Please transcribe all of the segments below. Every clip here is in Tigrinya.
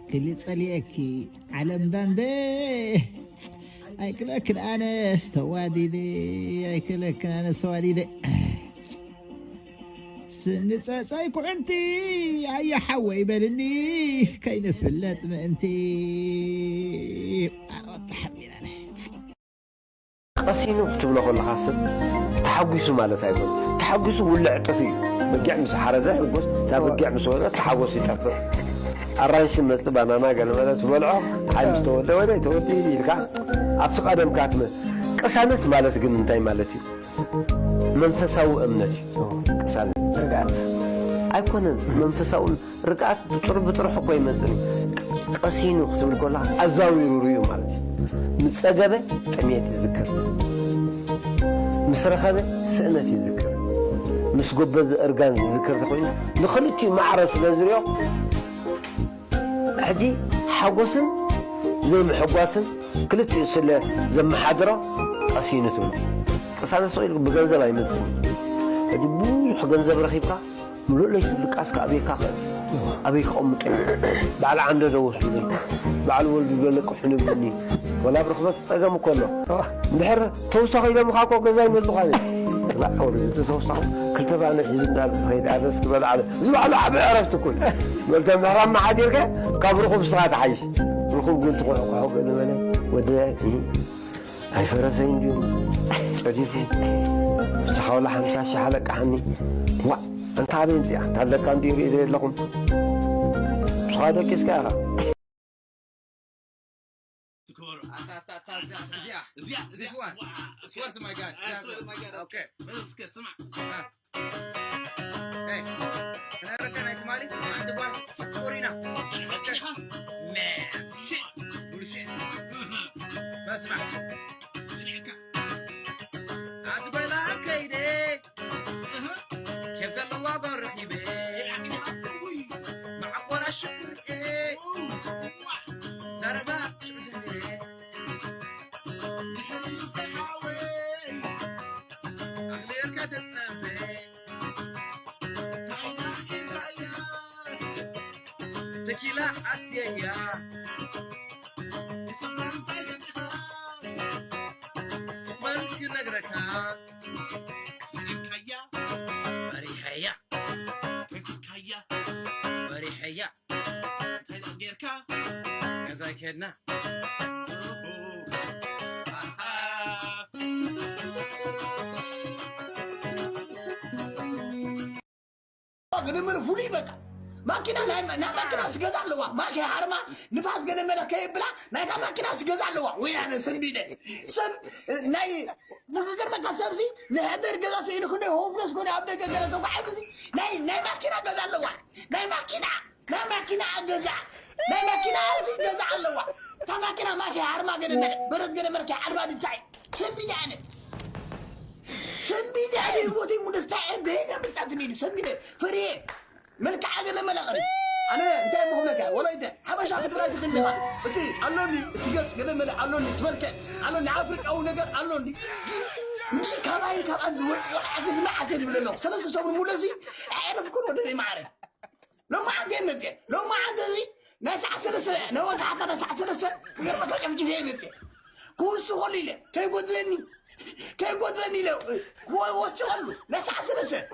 ክሊ ጸሊኤኪ ዓለም ዳንደ ኣይክለክን ኣነስ ተዋዲደ ኣይክለክን ኣነስ ተዋዲደ ስኒ ጸጸይ ኩዕንቲ ኣየ ሓወይ በልኒ ከይንፍለጥ ምእንቲ ኣወጣ ሓቢራነ ቀሲኑ ክትብሎ ከለኻ ሰብ ተሓጒሱ ማለት ኣይኮን። ተሓጒሱ ውልዕ ጥፍ እዩ። በጊዕ ምስ ሓረዘ ሕጎስ፣ እታ በጊዕ ምስ ወፀ ተሓጎስ ይጠፍእ። ኣራንሺ መፅ ባናና ገለመለ ትበልዖ ሓይ ምስ ተወልደ ወደ ተወዲ ኢልካ ኣብቲ ቀደም ካትመ ቅሳነት ማለት ግን እንታይ ማለት እዩ? መንፈሳዊ እምነት እዩ ቅሳነት። ርግኣት ኣይኮነን መንፈሳዊ ርግኣት ብጥሩ ብጥርሑ እኮ ይመጽእ እዩ። ቀሲኑ ክትብል ከላ ኣዛዊሩ ርእዩ ማለት እዩ። ምስ ጸገበ ጥሜት ይዝክር፣ ምስ ረኸበ ስእነት ይዝክር፣ ምስ ጎበዘ እርጋን ዝዝክር ተኾይኑ ንኽልቲኡ ማዕረ ስለ ዝሪኦ ሕጂ ሓጎስን ዘይምሕጓስን ክልቲኡ ስለ ዘመሓድሮ ቀሲኑ ትብሎ። ቅሳነት ስቕ ኢሉ ብገንዘብ ኣይመጽእን እዩ። ሕጂ ብዙሕ ገንዘብ ረኺብካ ምሉእ ለይቲ ድቃስካ ኣበይ ካኸ ኣበይ ክቐምጦ እዩ? በዓል ዓንደ ዶ ወስዱለይ፣ በዓል ወልዱ ዶ ለቅሑኒ ይብሉኒ። ወላ ኣብ ርኽበት ጸገም እኮ ኣሎ። እንድሕር ተውሳኺ ኢሎምኻ እኮ ገዛ ይመጹኻ እዮም። ላ ወልዱ ተተውሳኹ ክልተ ባነ ሒዙ እንዳለ ዝኸይድ ኣነስ ክበል ዓለ። እዚ ባዕሉ ዓቢ ዕረፍቲ እኮ እዩ። ወልተ ምህራም መሓዲርካ ካብ ርኹብ ስኻ ትሓይሽ። ርኹብ ግን ትኾሕኳሖ ገለ በለ ወደ ኣይፈረሰይ እንድዩ ጸዲፉ ብስኻ ወላ ሓምሳ ሽሕ ኣለቃሓኒ ዋእ ኣንታ ኣበይ ምጺኣ እንታ ኣለካ እንድዩ ርኢ ዘየለኹም ብስኻ ደቂስካ ኢኻ ክነረካ ናይ ትማሊ ሓንቲ ጓል ሽኮሪና መስማ ኣቲ ጓይላ ከይደ ኬፍ ዘለዋ ጓል ረኺበ መዓቆራ ሽኩር ዘረባ ሽዑ ጀሚረ ድሕሪ ሓወይ ኣኽሊልካ ተጸበ ታይና ኢልካያ ተኪላ ኣስትየያ ንስኻ እንታይ ገዲኻ ስቕ በል ክነግረካ ስኢልካያ ፈሪሐያ ከፊልካያ ፈሪሐያ እንታይ ጌርካ ገዛ ከድና ግድምር ፍሉይ በቃ ማኪና ናይ ናይ ማኪና ስገዛ ኣለዋ ማኪ ሃርማ ንፋስ ገለ መለ ከይብላ ናይታ ማኪና ስገዛ ኣለዋ ወያነ ሰንቢደ ሰብ ናይ ንዝገርመካ ሰብሲ ንሕድር ገዛ ስኢሉ ክንደይ ሆፍለስ ኮነ ኣብ ደገ ገለ ተጓዓዚ ናይ ናይ ማኪና ገዛ ኣለዋ ናይ ማኪና ናይ ማኪና ገዛ ናይ ማኪና እዚ ገዛ ኣለዋ እታ ማኪና ማኪ ሃርማ ገለ መለ በረት ገለ መለ ከይዓልባ ድታይ ሰንቢደ ኣነ ሰሚደ ኣየ ቦቲ ሙደስታ ኤርደሄ ከምስታትኒ ሰሚደ ፍሬ መልክዓ ገለ መለቐሪ ኣነ እንታይ ምኹነካ ወላይተ ሓበሻ ክትብላ ትኽእል ኢኻ እቲ ኣሎኒ እቲ ገጽ ገለ መለ ኣሎኒ ትበልከ ኣሎኒ ኣፍሪቃዊ ነገር ኣሎኒ ግን እንዲ ካባይን ካብኣን ዝወፅ ወልዓሰ ንመዓሰ ዝብል ኣለኹ ሰለስተ ሰሙን ሙለሲ ኣዕረፍኩን ወደ ማዕረ ሎማዓንቲ እየ መፅእ ሎማዓንቲ እዚ ናይ ሰዓት ሰለስተ ናይ ወጋሕታ ናይ ሰዓት ሰለስተ ክገርመካ ጨፍጭፈ እየ መፅእ ክውስኸሉ ኢለ ከይጎድለኒ ከይጎድለኒ ኢለ ወስኸሉ ነስዓ ስለ ሰብ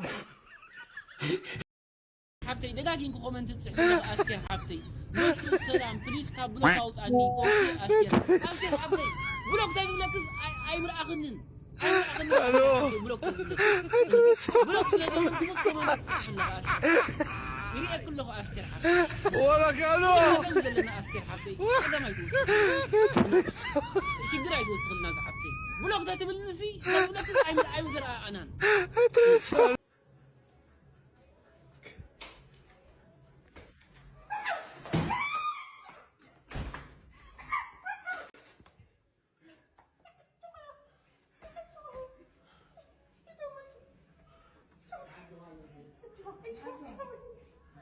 ሓፍተይ ደጋጊምኪ ኮመንት ትፅሕፊ ኣለኺ ኣስቴር ሓፍተይ መስፍን ሰላም ፕሊስ ካብ ብሎክ ኣውፅኣኒ ኦኬ ኣስቴር ኣስቴር ሓፍተይ ብሎክ ተዝብለክስ ኣይምርኣኽንን ኣይምርኣኽንን ብሎክ ተዝብለክስ ብሎክ ስለዘይብለክስ ኮመንት ትፅሕፊ ኣለኺ ኣስቴር ይሪኤኪ ኣለኹ ኣስቴር ሓፍተይ ወረካሎ ዘለና ኣስቴር ሓፍተይ ቀደም ኣይትወስድ ሽግር ኣይትወስኽልና ዝሓፍተይ ብሎክ ተትብልንሲ ተብለክስ ኣይምርኣዩ ዘርኣኣናን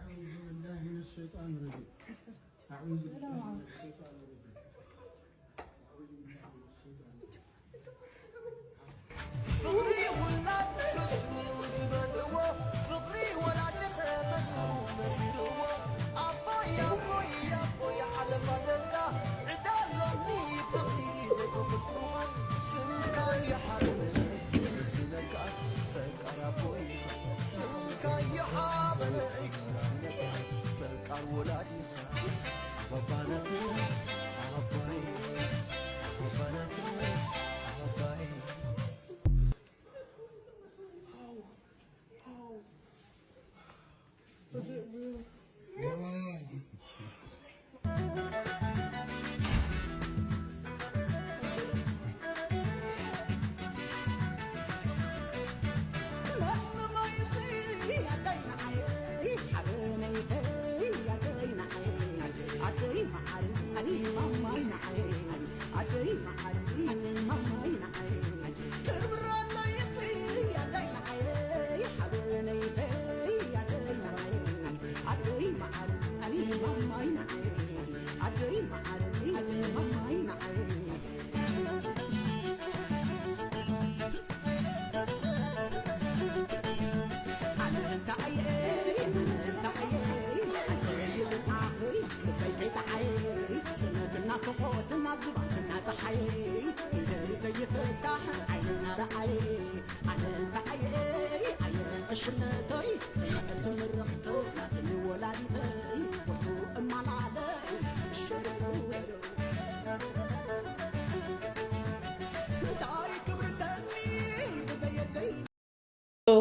أعوذ بالله من الشيطان الرجيم. أعوذ بالله من الشيطان الرجيم. ፍቕሪ ውላድ ርስኡ ዝበልዎ ፍቕሪ ወላዲ ኸመይ መግርዎ ኣቦይ ኣቦይ ኣቦይ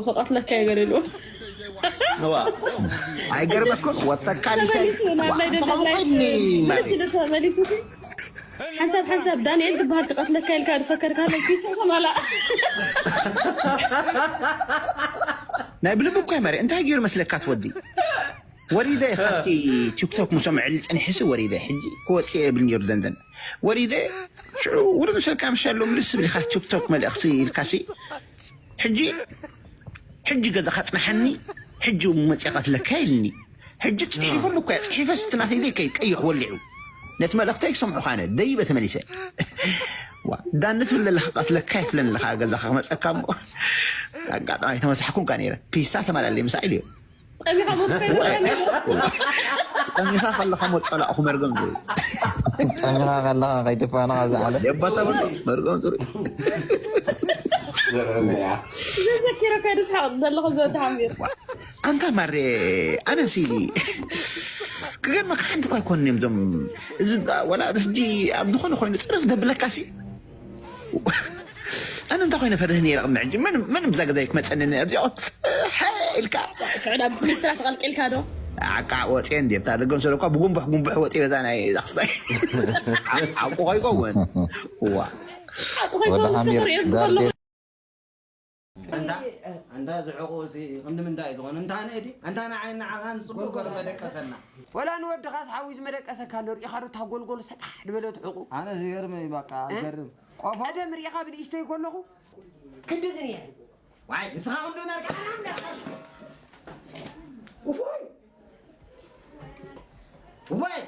ክቐትለካ ይገለሉ። እዋ ኣይገርመኩም ወተካሊ ተመሊሱ ናብ ናይ ደደብ ናይ ተመሊሱ ተመሊሱ ሓንሳብ ሓንሳብ ዳንኤል ትበሃል ክቐትለካ ኢልካ ዝፈከርካ ናይ ኪሶ ከማላ ናይ ብልቢ እኮ መሪ እንታይ ገይሩ መስለካ ትወዲ ወሪደ ካብቲ ቲክቶክ ምሶም ዕሊ ፀኒሕሲ ወሪደ ሕጂ ክወፅእ የብል ነይሩ ዘንዘን ወሪደ ሽዑ ውርድ ምሰልካ ምሻሎ ምልስ ብሊካ ቲክቶክ መልእክቲ ኢልካሲ ሕጂ ሕጂ ገዛኻ ፅናሓኒ ሕጂ መፅያ ቀትለካ ኢልኒ ሕጂ ፅሒፈሉ እኮ ፅሒፈ ስትናተይ ዘይከይ ቀይሕ ወሊዑ ነቲ መልእክተይ ክሰምዑ ካነ ደይበ ተመሊሰ ዋ ዳኒ ትብል ዘለካ ቀትለካ ይፍለን ኣለካ ገዛኻ ክመፀካ እሞ ኣጋጣሚ ተመሳሕኩም ካ ነይረ ፒሳ ተመላለየ ምሳዕ ኢልዮ ጸሚኻ ሞት ከይበልካ ጠሚኻ ከለኻ ሞ ጸላእኹ መርገም ዝብል ጠሚኻ ከለኻ ከይትፋነኻ ዝዓለ የባታ በቃ መርገም ዝብል ዘዘኪረካ ደስሓቕ ዘለኹ ዘተሓሚር ኣንታ ማሬ ኣነሲ ክገርመካ ሓንቲ እኳ ኣይኮንን እዮም ዞም እዚ ወላ ሕጂ ኣብ ዝኾነ ኮይኑ ፅርፍ ዘብለካ ሲ ኣነ እንታይ ኮይነ ፈርህ ነይረ ቅድሚ ሕጂ መን መን ብዛ ገዛ ይክመፀኒ ኣብዚኣ ሕሕ ኢልካ ሕዕድ ኣብ ትምህርትራ ተቐልቂልካ ዶ ዓቃዕ ወፅየ እንዲ ብታ ደገም ሰለኳ ብጉንቡሕ ጉንቡሕ ወፅየ በዛ ናይ ዛክስታይ ዓቁ ከይከውን እዋ ሓቂ ኮይኮም ዝተፈሪኦ ዝኸሎ ዛርዴ እንዳ እንዳ ዝዕቑ እዚ ክንዲ ምንታይ እዩ ዝኾነ እንታ ንእዲ እንታ ንዓይ ንዓኻን ጽቡቅ ገሩ መደቀሰና ወላ ንወድኻስ ሓዊ ዝመደቀሰካ ኣሎ ርኢኻ ዶ እታ ጎልጎል ሰጣሕ ዝበለት ዕቑ ኣነ ዝገርም እዩ በቃ ዝገርም ቆፎ ቀደም ርኢኻ ብንእሽተይ ከለኹ ክንድዚ ነይረ ዋይ ንስኻ ክንዱ ነርካ ወይ